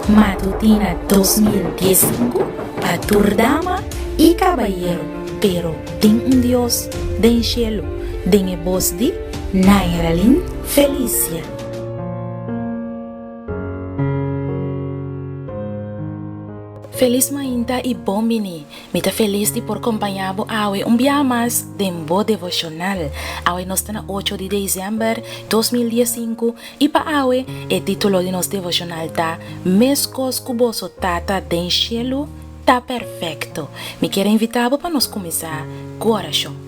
Matutina 2015 pa tur dama i kabayero, pero tin un Dios den shelu, den e bos di Nairalyn Felicia. Felis mainta i bon bini. Mi ta felis di por kompañá bo awe un biaha mas den bo devoshonal. Awe nos ta na ocho di desèmber 2015 i pa awe e título di nos devoshonal ta Meskos ku boso Tata den shelu ta perfekto. Mi kier invitá bo pa nos kuminsá ku orashon.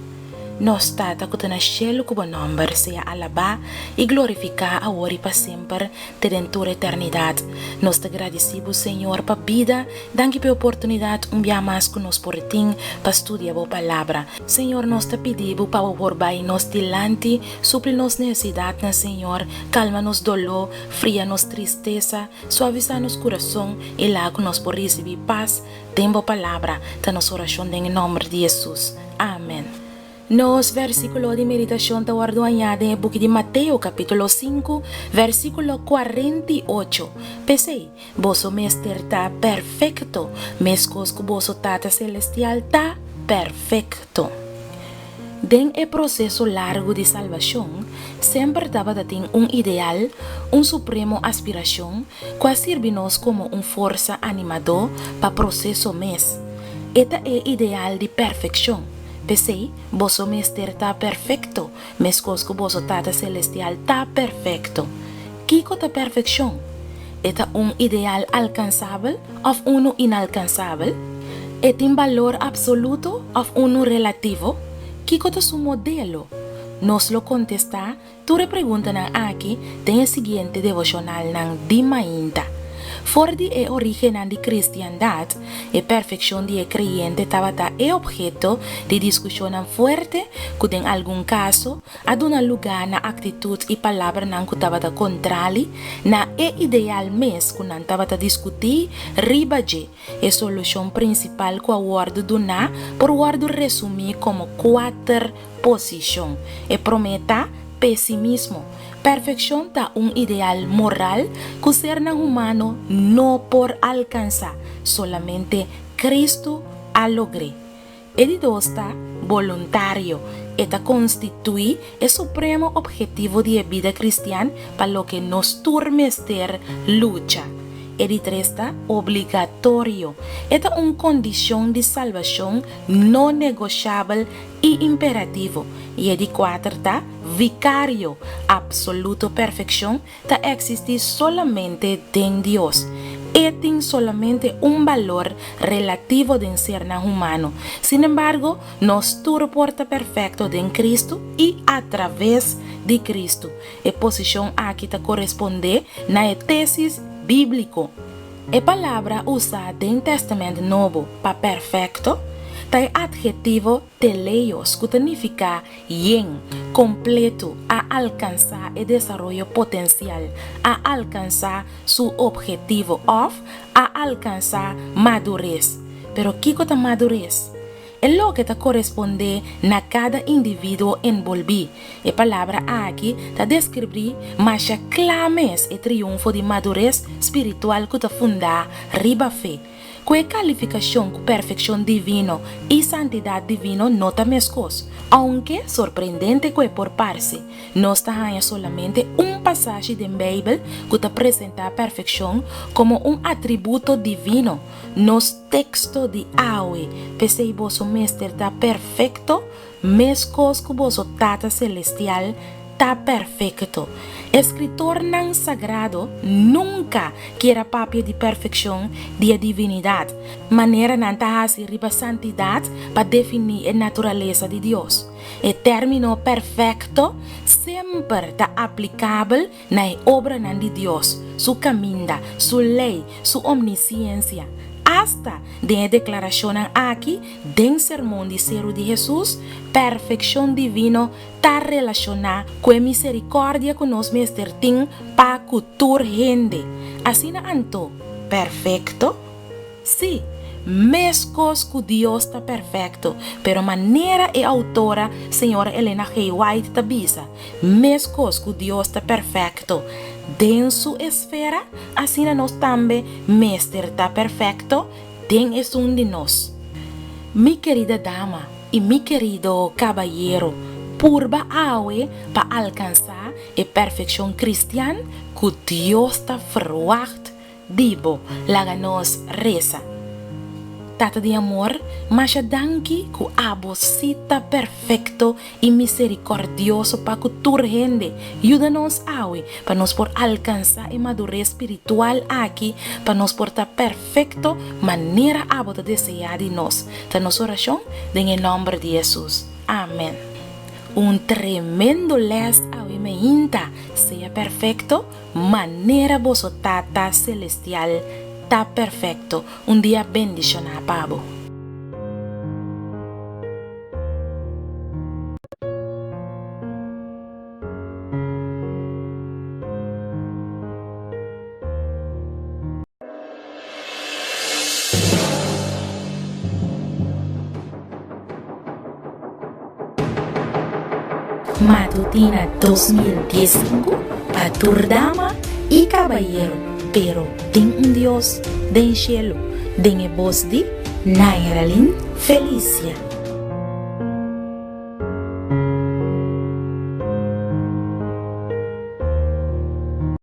Nos Tata ku ta na shelu ku bo nòmber sea alabá i glorifiká awor i pa semper te den tur eternidat. Nos ta gradisí bo Señor pa bida, danki pa e oportunidat un bia mas ku nos por tin pa studia bo palabra. Señor nos ta pidi bo pa bo por bai nos dilanti, supli nos nesesidatnan Señor, kalma nos doló, fria nos tristesa, suavisá nos kurason i laga ku nos por risibí pas den bo palabra. Ta nos orashon den e nòmber di Hesus. Amen. Nos versíkulo di meditashon ta wòrdu hañá den e buki di Mateo kapítulo sinku, versíkulo 48. P'esei, boso mester ta perfekto, meskos ku boso Tata selestial ta perfekto. Den e proseso largu di salbashon, semper tabata tin un ideal, un supremo aspirashon, ku a sirbi nos komo un forsa animadó pa proseso mes. E ta e ideal di perfekshon. P'esei, boso mester ta perfekto, meskos ku boso Tata selestial ta perfekto. Kiko ta perfekshon? E ta un ideal alkansabel òf unu inalkansabel? E tin balor apsoluto òf unu relativo? Kiko ta su modelo? Nos lo kontestá Tur e preguntanan aki den e siguiente devoshonalnan di mainta. For di e orígennan di kristiandat, e perfekshon di e kreyente tabata e opheto di diskushonnan fuerte ku den algun kaso a duna lugá na aktitut i palabranan ku tabata kontrali na e ideal mes ku nan tabata diskutí riba dje. E solushon prinsipal ku a wòrdu duná por wòrdu resumí komo kuater posishon. E promé ta pesimismo. Perfekshon ta un ideal moral ku sernan humano no por alkansá, solamente Kristu a logr'é. E di dos ta boluntario. E ta konstituí e supremo ophetivo di e bida kristian pa loke nos tur mester lucha. E di tres ta obligatorio. E ta un kondishon di salbashon no negoshabel i imperativo. I e di kuater ta vikario. Apsoluto perfekshon ta eksistí solamente den Dios. E tin solamente un balor relativo den sernan humano. Sin embargo, nos tur por ta perfekto den Kristu i atraves di Kristu. E posishon aki ta korespondé na e tésis bíbliko. E palabra usá den Tèstamènt Nobo pa perfekto ta e athetivo teleios ku ta nifiká yen, kompleto, a alkansá e desaroyo potensial, a alkansá su ophetivo òf a alkansá madures. Pero kiko ta madures? E loke ta korespondé na kada individuo enbolbí. E palabra aki ta deskribí masha kla mes e triunfo di madures spiritual ku ta fundá riba fe. Ku e kalifikashon ku perfekshon divino i santidat divino no ta meskos. Ounke sorprendente ku e por parse, nos ta haña solamente un pasashi den Beibel ku ta presentá perfekshon komo un atributo divino, nos teksto di awe, P'esei boso mester ta perfekto, meskos ku boso Tata selestial ta perfekto. Eskritornan sagrado nunka kier a papia di perfekshon di e divinidat, manera nan ta hasi riba santidat pa definí e naturalesa di Dios. E término perfekto semper ta aplikabel na e obranan di Dios, Su kaminda, Su lei, Su omnisiensia. Asta den e deklarashonnan aki den Sermon di Seru di Hesus, perfekshon divino ta relashoná ku e miserikòrdia ku nos mester tin pa ku tur hende. Asina anto, perfekto? Sí, meskos ku Dios ta perfekto, pero manera e outora, señora Elena G. White, ta bisa, meskos ku Dios ta perfekto. den su esfera, asina nos tambe mester ta perfekto den esun di nos. Mi kerida dama i mi kerido kabayero, purba awe pa alkansá e perfekshon kristian ku Dios ta ferwagt di bo. Laga nos resa. Tata di amor, masha danki ku abo si ta perfekto i miserikòrdioso pa ku tur hende. Yuda nos awe pa nos por alkansá e madures spiritual aki pa nos por ta perfekto manera abo ta deseá di nos. Ta nos orashon den e nòmber di Hesus. Amèn. Un tremendo lès awe meinta, sea perfekto manera boso Tata Selestial ta perfekto. Un dia bendishoná pa bo. Matutina 2015 pa tur dama y cabayero, pero tin un Dios den cielo, den e bos di Nairalyn Felicia.